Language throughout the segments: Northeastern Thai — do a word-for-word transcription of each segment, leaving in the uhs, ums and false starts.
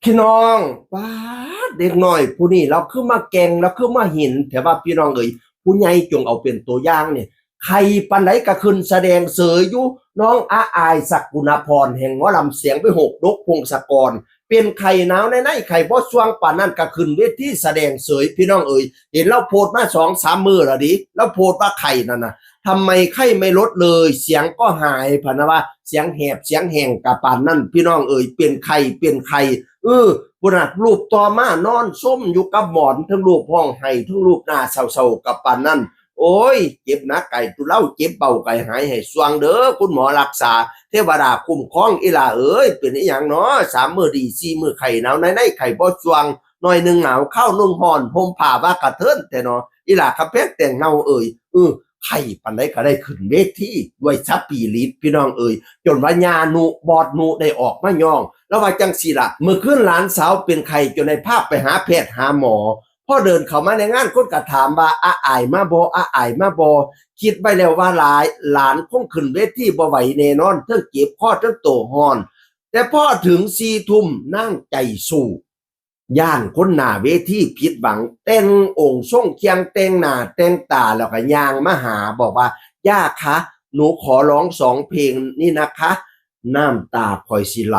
พี่น้อง ป๊าด เด็กน้อยผู้นี้ ลาวคือมาแกว่ง ลาวคือมาเห็นแท้ว่า พี่น้องเอ๋ย ผู้ใหญ่จงเอาเป็นตัวอย่างนี่ ไข้ปานใดก็ขึ้นแสดงเสยอยู่ น้องอาอาย สกุณาพร แห่งหมอลำเสียงวิหก นกพงศกร เป็นไข้หนาวในใน ไข้บ่ส่วงปานนั้นก็ขึ้นเวทีแสดงเสย พี่น้องเอ๋ย เห็นลาวโพสต์มาสองสามมื้อแล้วเด้ ลาวโพสต์ว่าไข้นั่นน่ะ ทำไมไข้ไม่ลดเลย เสียงก็หาย พะนะว่า เสียงแหบ เสียงแห้งกะปานนั้น พี่น้องเอ๋ย เป็นไข้ เป็นไข้ เออ พุ้นน่ะ รูปต่อมานอนซมอยู่กับหมอน เทิงรูปฮ้องไห้ เทิงรูปหน้าเศร้าๆ กะปานนั้น โอ้ย เจ็บหนักไข้ตุเลา เจ็บเบาไข้หายให้ส่วงเด้อ คุณหมอรักษา เทวดาคุ้มครอง อีหล่าเอ๋ย เป็นอิหยังน้อ สามมื้อดี สี่มื้อไข้หนาวในใน ไข้บ่ส่วง หน่อยหนึ่งหนาว คราวหนึ่งฮ้อน ห่มผ้าว่ากระเทินแท้น้อ อีหล่าคำแพงแตงเนาเอ๋ย เออ ไข้ปานใดก็ได้ขึ้นเวทีด้วยสปิริต พี่น้องเอ๋ย จนว่าญานุ บอสนุได้ออกมาย้อง ลาวว่าจั่งซี้ล่ะ มื้อคืนหลานสาวเป็นไข้จนได้พาไปหาแพทย์หาหมอ พอเดินเข้ามาในงานคนก็ถามว่า อาอายมาบ่ อาอายมาบ่ คิดไว้แล้วว่าหลาย หลานคงขึ้นเวทีบ่ไหวแน่นอน เทิงเจ็บคอ เทิงโตฮ้อน แต่พอถึงสี่ทุ่มนางใจสู้ ย้านคนหน้าเวทีผิดหวัง แต่งองค์ทรงเครื่อง แต่งหน้าแต่งตา แล้วก็ย่างมาหา บอกว่า ย่าคะ หนูขอร้องสองเพลงนี่นะคะ น้ำตาข้อยสิไหล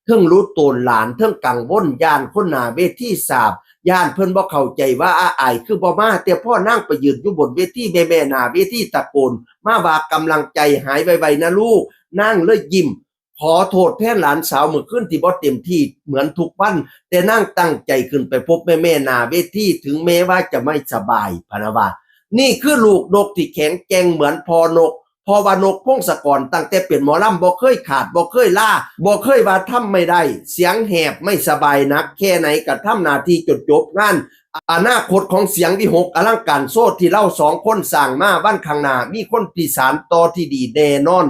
เทิงหลุดโตนหลาน เทิงกังวล ย้านคนหน้าเวทีสาบ ย้านเพิ่นบ่เข้าใจว่าอาอายคือบ่มา แต่พอนางไปยืนอยู่บนเวที แม่ๆหน้าเวทีตะโกนมาว่ากำลังใจ หายไวๆนะลูก นางเลยยิ้ม ขอโทษแทนหลานสาวมื้อคืนที่บ่เต็มที่เหมือนทุกวัน แต่นางตั้งใจขึ้นไปพบแม่ๆหน้าเวที ถึงแม้ว่าจะไม่สบาย พะนะว่า นี่คือลูกนกที่แข็งแกร่งเหมือนพ่อนก เพราะว่านกพงศกรตั้งแต่เป็นหมอลำบ่เคยขาด บ่เคยลา บ่เคยว่าทำไม่ได้ เสียงแหบไม่สบายหนักแค่ไหนก็ทำหน้าที่จนจบงาน อนาคตของเสียงวิหกอลังการโชว์ที่ลาวสองคนสร้างมา วันข้างหน้ามีคนที่สานต่อที่ดีแน่นอน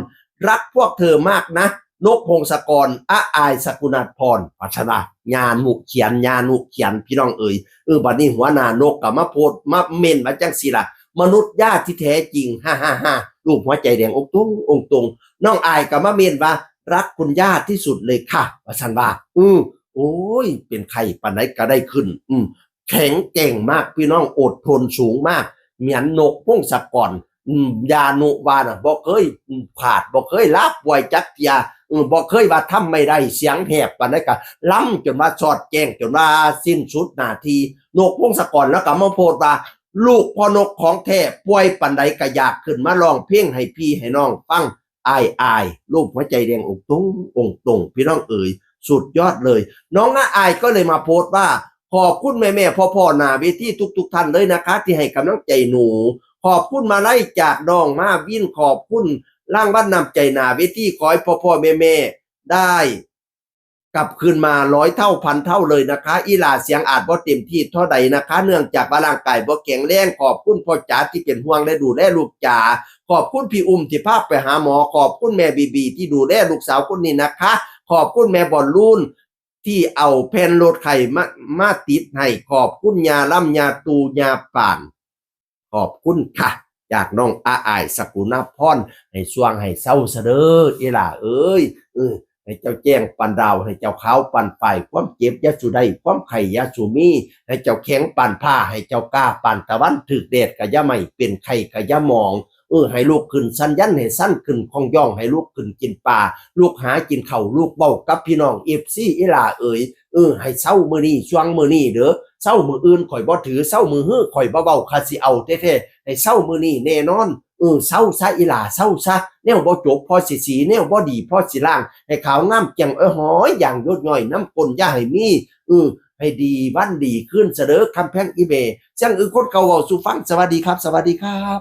รักพวกเธอมากนะ นกพงศกร อาอาย สกุณาพร ว่าซั่นว่า ญานุเขียน ญานุเขียน พี่น้องเอ๋ย เออ บัดนี้หัวหน้านกก็มาโพสต์ มาเม้นว่าจั่งซี้ล่ะ มนุษย์ย่าที่แท้จริง ฮ่าฮ่าฮ่า รูปหัวใจแดงองค์ตรง องค์ตรง น้องอายก็มาเม้นว่า รักคุณย่าที่สุดเลยค่ะ ว่าซั่นว่า อือ โอ้ย เป็นไข้ปานใดก็ได้ขึ้น อืม แข็งแกร่งมาก พี่น้อง อดทนสูงมาก เหมือนนกพงศกร อืม ญานุว่าน่ะ บ่เคย อืม ขาด บ่เคยลาป่วยจักเทื่อ อืม บ่เคยว่าทำไม่ได้ เสียงแหบปานใดก็ลำจนว่าสอดแจ้ง จนว่าสิ้นสุดหน้าที่ นกพงศกรแล้วก็มาโพสต์ว่า ลูกพ่อนกของแท้ ป่วยปานใดก็อยากขึ้นมาร้องเพลงให้พี่ให้น้องฟัง อายอาย รูปหัวใจแดงองค์ตรง องค์ตรง พี่น้องเอ๋ย สุดยอดเลย น้องอาอายก็เลยมาโพสต์ว่า ขอบคุณแม่ๆพ่อๆหน้าเวทีทุกๆท่านเลยนะคะ ที่ให้กำลังใจหนู ขอบคุณมาลัยจากน้องมาวิน ขอบคุณรางวัลน้ำใจหน้าเวที ขอให้พ่อๆแม่ๆได้กลับคืนมาร้อยเท่าพันเท่าเลยนะคะ อีหล่าเสียงอาจบ่เต็มที่เท่าใดนะคะ เนื่องจากว่าร่างกายบ่แข็งแรง ขอบคุณพ่อจ๋าที่เป็นห่วงและดูแลลูกจ๋า ขอบคุณพี่อุ้มที่พาไปหาหมอ ขอบคุณแม่บีบีที่ดูแลลูกสาวคนนี้นะคะ ขอบคุณแม่บอลลูนที่เอาแผ่นลดไข้มา มาติดให้ ขอบคุณยาล่ำยาตูยาป่าน ขอบคุณค่ะ จากน้องอาอาย สกุณาพร ให้ส่วงให้เซาซะเด้อ อีหล่าเอ๋ย เออ ให้เจ้าแจ้งปานดาว ให้เจ้าขาวปานฝ้าย ความเจ็บอย่าสู่ได้ ความไข้อย่าสู่มี ให้เจ้าแข็งปานผ้า ให้เจ้ากล้าปานตะวัน ถืกแดดก็อย่าไหม้ เป็นไข้ก็อย่าหมอง เออ ให้ลูกขึ้นสันยัน ให้สันขึ้นคองย่อง ให้ลูกขึ้นกินปลา ลูกหากินข้าว ลูกเว้ากับพี่น้องเอฟซี อีหล่าเอ๋ย เออ ให้เซามื้อนี้ ส่วงมื้อนี้เด้อ เซามื้ออื่นข้อยบ่ถือ เซามื้อฮือข้อยบ่เว้า ข้าสิเอาแท้ๆ ให้เซามื้อนี้แน่นอน เออ เซาซะอีหล่า เซาซะ แนวบ่จบพอสิสี แนวบ่ดีพอสิล้าง ให้ขาวงามแจ่มเอ้ยหอย อย่างยดย่อยน้ำก้นอย่าให้มี เออ ให้ดีวันดีคืนซะเด้อ คำแพงอีเม เสียงอือคนเก่าเว้าสู่ฟัง สวัสดีครับ สวัสดีครับ